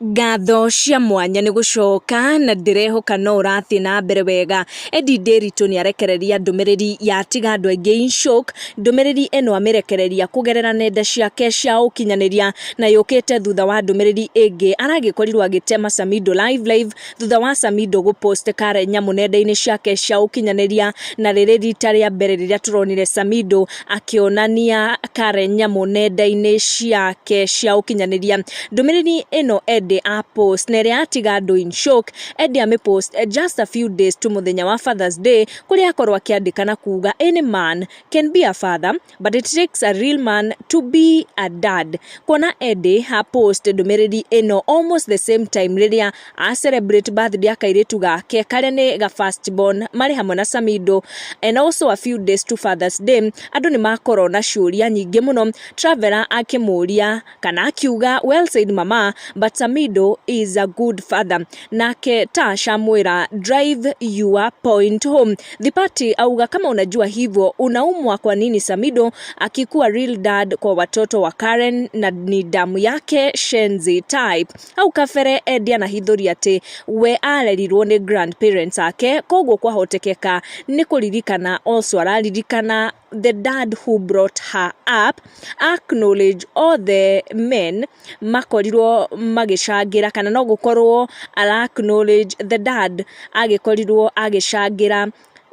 Ngatho cia mwanya nĩ gũcoka na ndĩrehoka no ũrathiĩ na mbere wega. Eddie Nderitu nĩ arekereria ndũmĩrĩri yatiga andũ aingĩ in shock. Ndũmĩrĩri ĩno amĩrekereria kũgerera nenda ciake cia ũkinyanĩria na yũkĩte thutha wa ndũmĩrĩri ĩngĩ aragĩkorirwo agĩtema Samido live live thutha wa Samido gũ post Karen Nyamu nenda-inĩ ciake cia ũkinyanĩria, na rĩrĩ rita rĩa mbere rĩrĩa tũronire Samido akĩonania Karen Nyamu nenda-inĩ ciake cia ũkinyanĩria. Ndũmĩrĩri ĩno Eddie a post na ĩrĩa yatiga andũ in shock, Eddie amĩ post just a few days to mũthenya wa Father's Day, kũrĩa akorwo akĩandĩka na kuga, "Any man can be a father, but it takes a real man to be a dad." Kuona Eddie ha post ndũmĩrĩri ĩno almost the same time rĩrĩa a celebrate birthday ya kairĩtu gake karĩa nĩ ga first born marĩ hamwe na Samido, and also a few days to Father's Day, andũ nĩ makorwo na ciũria nyingĩ mũno. Traveler akĩmũria kana akiuga, "Well said, mama, but Samido is a good father." Nake Tash amwĩra, "Drive your point home." Thipati auga, "Kama unajua hivyo unaumwa kwa nini? Samido akikuwa real dad kwa watoto wa Karen na ni damu yake, shenzi type." Hau kabere Eddie anahithũria atĩ we arerirwo nĩ grandparents ake, koguo kwahotekeka nĩ kũririkana, also araririkana the dad who brought her up. Acknowledge all the men makorirwo magĩcangĩra, kana no gũkorwo ara acknowledge the dad agĩkorirwo agĩcangĩra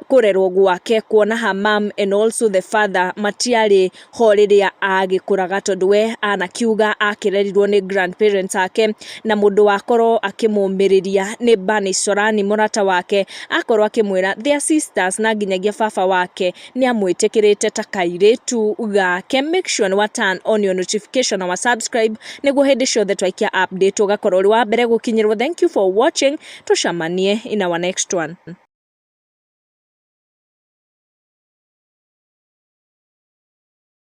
kũrerwo gwake, kuona her mom and also the father matiarĩ ho rĩrĩa agĩkũraga, tondũ we anakiuga akĩrerirwo nĩ grandparents ake, na mũndũ wakorwo akĩmũmĩrĩria nĩ Bani Sorani, mũrata wake, akorwo akĩmwĩra their sisters na nginyagia baba wake nĩ amwĩtĩkĩrĩte ta kairĩtu gake. Make sure nĩ wa turn on your notification na wa subscribe nĩguo hĩndĩ ciothe twaikia update ũgakorwo ũrĩ wa mbere gũkinyĩrwo. Thank you for watching, tũcemanie in our next one.